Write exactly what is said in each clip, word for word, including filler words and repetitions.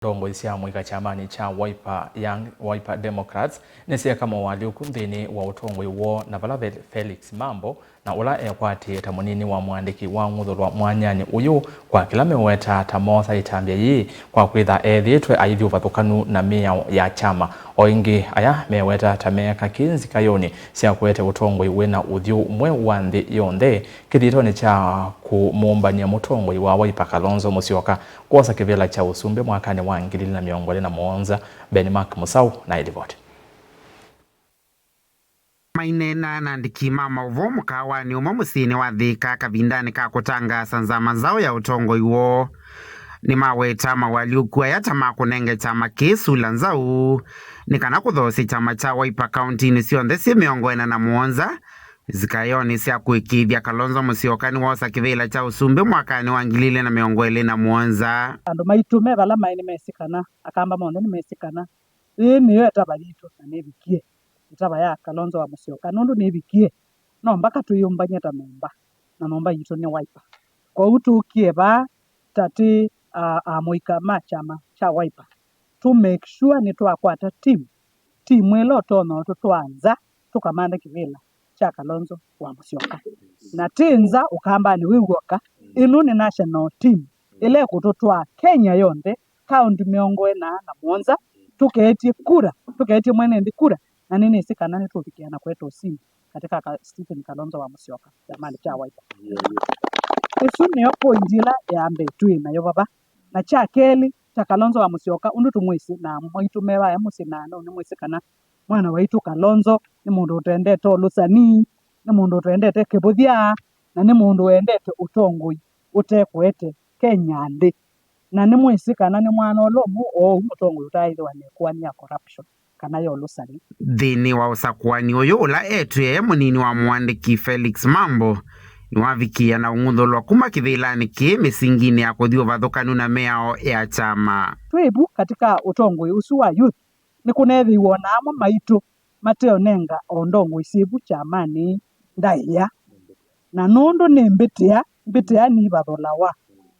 Ndongoi sya mũika kyamanĩ kya Wiper, Young Wiper Democrats, nĩsyeeka moalyũku nthĩnĩ wa ũtongoi woo, na vala Fe-, Felix Mambo, na ũla ekwatĩĩe ta mũnini wa mũandĩki wang'uthũlwa mwanyanĩ ũyũ kwa kĩla mewetaa ta moosa ĩtambya yĩĩ kwa kwĩtha ethĩĩtwe aithyĩ ũvathũkanu na mĩao ya kyama. O ĩngĩ, aya mewetaa ta meeka kĩ nzikayonĩ sya kũete ũtongoi wĩna ũthyũ ũmwe wa nthĩ yonthe, kĩthitonĩ kya kũmũmbany'a mũtongoi wa Wiper Kalonzo Musyoka kwosa kĩvĩla kya ũsumbĩ mwakanĩ wa ngili ilĩ na mĩongo ĩlĩ na mũonza. Ben Mark Musau na ĩlivoti. Maineena na andĩki ma maũvoo mũkaawanĩ ũmwe mũsyĩnĩ wa Thika kavindanĩ ka kũtangaasa nzama nzaũ ya ũtongoi woo, nĩmaweta moalyũku aya ta ma kũnenge kyama kĩĩ sula nzaũ nĩ kana kũthoosya kyama kya Wiper kauntinĩ syonthe syĩ mĩongo ĩna na mũonza nzikayonĩ sya kũĩkĩĩthya Kalonzo Musyoka nĩwosa kĩvĩla kya ũsumbĩ mwakanĩ wa ngili ilĩ na mĩongo ĩlĩ na mũonza. Andũ maitũ me vala maĩ nĩmesĩ kana, Akamba monthe nĩmesĩ kana yĩĩ nĩyo ĩtava yitũ na nĩvikie, ĩtava ya Kalonzo wa Musyoka, nũndũ nĩvikie, no mbaka twĩyũmbany'e ta nyũmba, na nyũmba yitũ nĩ Wiper. Kwoou tũkie vaa ta twĩ, a, amũika ma kyama kya Wiper, tũ make sure nĩtwakwata team, team ĩla ũtonya ũtũtwaa nza, tũkamanthe kĩvĩla kya Kalonzo wa Musyoka. Na ti nza Ũkambanĩ wĩ w'oka, ĩno nĩ national team ĩla ĩkũtũtwaa Kenya yonthe, kaunti mĩongo ĩna na mũonza, tũkeetye kura, tũkeetye mwene nthĩ kura, na nĩnĩsĩ kana nĩtũvikĩa na kũete ũsindi katika ka Stephen Kalonzo wa Musyoka kyamanĩ kya Wiper. Ĩsu nĩyo point ĩla ya mbee twĩ nayo vava. Na kya kelĩ, ta Kalonzo wa Musyoka, ũndũ tũmwĩsĩ na mwaitũ me vaya mũsyĩ na andũ nĩmwĩsĩ kana mwana waitũ Kalonzo nĩ mũndũ ũtendete ũlũsani, nĩ mũndũ ũtendete kĩvũthya, na nĩ mũndũ wendete ũtongoi ũtekũete Kenya nthĩ. Na nĩmwĩsĩ kana nĩ mwana ũla ũmwe oou mũtongoi ũtaaĩthĩwa na ĩkũani ya corruption kana ya ũlũsani. Nthĩnĩ wa ũsakũani ũyũ, ũla etwĩe mũnini wa mũandĩki Felix Mambo nĩwavikĩĩa na ũng'uthũlwa kuma kĩvĩlanĩ kĩĩ mĩsinginĩ ya kũthi ũvathũkanu na mĩao ya kyama. Twĩ vu katika ũtongoi ũsu wa youth, nĩkũneethĩiwe o na amwe maitũ mateũnenga o ndongoi syĩ vu kyamanĩ ndaĩa. Na nũndũ nĩ mbĩtĩa, mbĩtĩa niivathũlawa.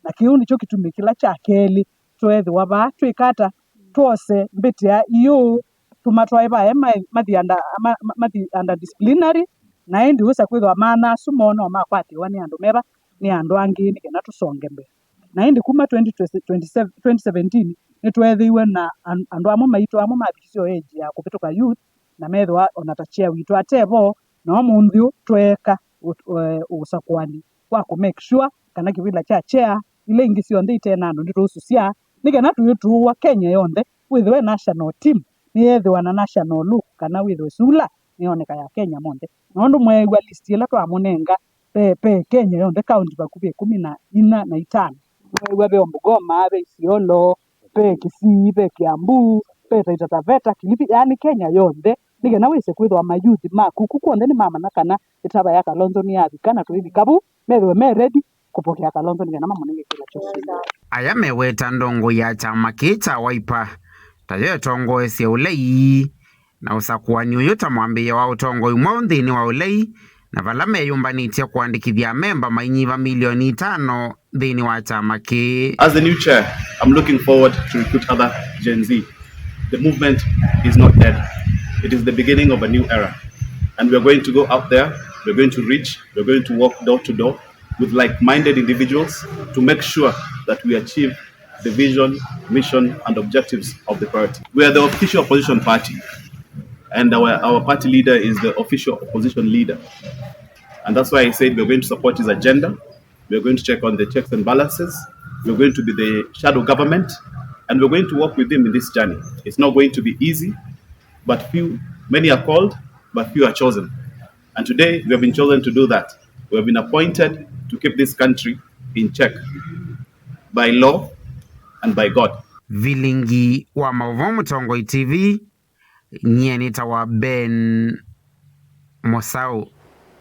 Na kĩu nĩkyo kĩtumi kĩla kya kelĩ tweethĩwa vaa twĩka ata? Twose mbĩtĩa iũ, tũmatwae vaya ma-, mathi under, ma-, ma-, mathi under disciplinary, na ĩndĩ wĩsa kwĩthĩwa maana asu moo no makwatĩwa nĩ andũ meva, nĩ andũ angĩ, nĩ kana tũsonge mbee. Na ĩndĩ kuma twenty twenty, twenty seventeen, nĩtweethĩiwe na an-, andũ amwe maitũ amwe mavikisye o age ya kũvĩtũka youth, na methĩwa o na ta chair witũ ate vo, na ũmũnthĩ ũũ tweeka ũ-, ũ-, ũsakũani wa kũ make sure kana kĩvĩla kya chair ila ingĩ syonthe ite na andũ nĩtũũsusya, nĩ kana tũitũũa Kenya yonthe, wĩthĩwe national team nĩyeethĩwa na national look, kana wĩthĩwe sula nĩyoneka ya Kenya monthe. Na ũndũ mweew'a list ĩla twamũnenga, ve, ve Kenya yonthe kaunti vakuvĩ ĩkũmi na inya na itano. Mweew'a ve Bungoma, ve Isiolo, ve Kisii, ve Kiambu, ve Taita Taveta, Kilifi, yaani Kenya yonthe, nĩ kana wĩse kwĩthĩwa mayuthi maku ku kw'onthe nĩmamanya kana ĩtava ya Kalonzo nĩyavika na tũivika vu, methĩwe me ready kũpokea Kalonzo nĩ kana mamũnenge kĩla kyosĩ. Aya meweta ndongoi ya kyama kĩĩ kya Wiper tayo ĩtongoesye ũlei na ũsakũani ũyũ ta mwambĩĩo wa ũtongoi mweũ nthĩnĩ wa ũlei, na vala meyũmbanĩtye kũandĩkĩthya amemba mainyiva milioni itano nthĩnĩ wa kyama kĩĩ. As the new chair, I'm looking forward to recruit other Gen Z. The movement is not dead. It is the beginning of a new era. And we are going to go out there, we are going to reach, we are going to walk door to door with like-minded individuals to make sure that we achieve the vision, mission, and objectives of the party. We are the official opposition party, and our, our party leader is the official opposition leader. And that's why I said we're going to support his agenda. We're going to check on the checks and balances. We're going to be the shadow government, and we're going to work with him in this journey. It's not going to be easy, but few, many are called, but few are chosen. And today, we have been chosen to do that. We have been appointed to keep this country in check by law and by God. Vilingi wa maũvoo Mũtongoi T V, nyie nĩtawa Ben Mũsaũ.